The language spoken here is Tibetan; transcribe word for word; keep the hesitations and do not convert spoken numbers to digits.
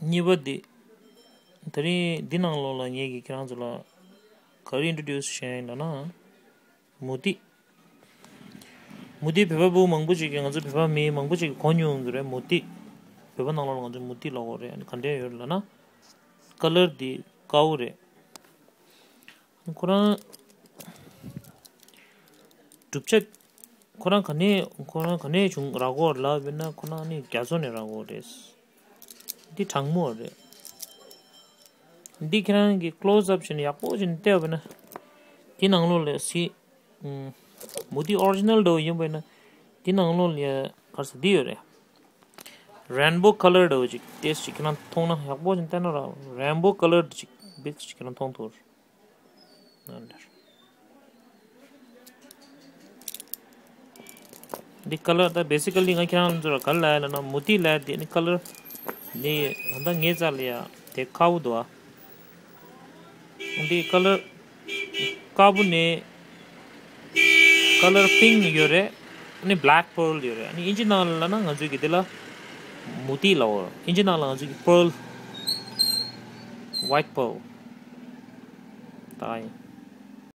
གཉིས་པ་འདི། ད་རིང་འདི་ནང་ལོགས་ལ་ངེད་ཀྱིས་ཁྱེད་རང་ཚོ་ལ་ག་རེ་ཨིན་ཊྲོ་ཌིའུ་སི་བྱས་ཡིན་ལབ་ན། མུ་ཏིག་མུ་ཏིག་བོད་པ་བུ་མང་པོ་ཅིག་གིས། ང་ཚོ་བོད་པ་མི་མང་པོ་ཅིག་གིས་གོ་མྱོང་གི་རེད། མུ་ཏིག་བོད་པ་ནང་ལོགས་ལ་ང་ཚོ་མུ་ཏིག་ལབ་ཀྱི་ཡོད་རེད། ཨ་ནི་ག་འདྲས་ཡོད་ལབ་ན། ཀ་ལར་འདི་དཀར་པོ་རེད། ཁོ་རང་གྲུབ་ཆ། ཁོ་རང་ག་ནས་ཁོ་རང་ག་ནས་བྱུང་རག་གོ་ལབ་ཡིན་ན། ཁོ་རང་ནི་རྒྱ་མཚོ་ནས་རག་གོ་རེད། འདི་གྲང་མོ་རེད། འདི་ཁྱེད་རང་གིས་ཀློ་སི་ཨབ་བྱས་ནས་ཡག་པོ་བྱས་ནས་བལྟས་པ་ན། འདི་ནང་ལོགས་ལ་སི། ཨུམ། མུ་ཏིག་ཨོ་རི་ཇི་ནལ་འདྲ་བོ་ཡིན་པ་ཡིན་ན། འདི་ནང་ལོགས་ལ་ག་རེ་ཟེར། འདི་ཡོད་རེད། རེན་བོ་ཀ་ལར་འདྲ་བོ་ཅིག་ཏོག་ཙམ་ཅིག་ཁྱེད་རང་མཐོང་ན། ཡག་པོ་བྱས་ནས་བལྟས་ན་ར་རེན་བོ་ཀ་ལར་ཅིག་བིག་ཅིག་ཁྱེད་རང་མཐོང་ཐུབ་རེད། འདི་ཀ་ལར་ད་བེ་སི་ཀ་ལི་ང་ཁྱེད་རང་ཚོ་ལ་ག་རེ་ལབ་ཡ་ལབ་ན། མུ་ཏིག་ལབ་ཡ་དེ་ནི་ཀ་ལར་ནི། ད་ལྟ་ངའི་རྩ་ལ་ཡ་དེ་དཀར་པོ་འདུག་ཨ། འདི་ཀ་ལར་དཀར་པོ་ནས་ཀ་ལར་པིང་ཡོད་རེད། ཨ་ནི་བྷེ་ལེག་པརལ་ཡོད་རེད། ཨ་ནི་ཨིན་ཇི་ནང་ལ་ལབ་ན་ང་ཚོས་ཀྱི་དེ་ལ་མུ་ཏིག་ལབ་ཀྱི་ཡོད། ཨིན་ཇི་ནང་ལ་ང་ཚོས་ཀྱི་པརལ། ཝའིཊ་པརལ། ད་ཡིན།